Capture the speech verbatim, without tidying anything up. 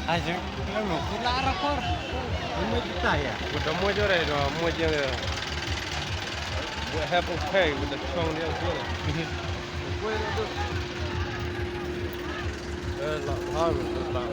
Ayo, lo lo, kula rakor. Ini kita ya. Udah mau jore, udah mau jore. Buat have okay, udah chong dia jore. Eh, lah, lah, lah.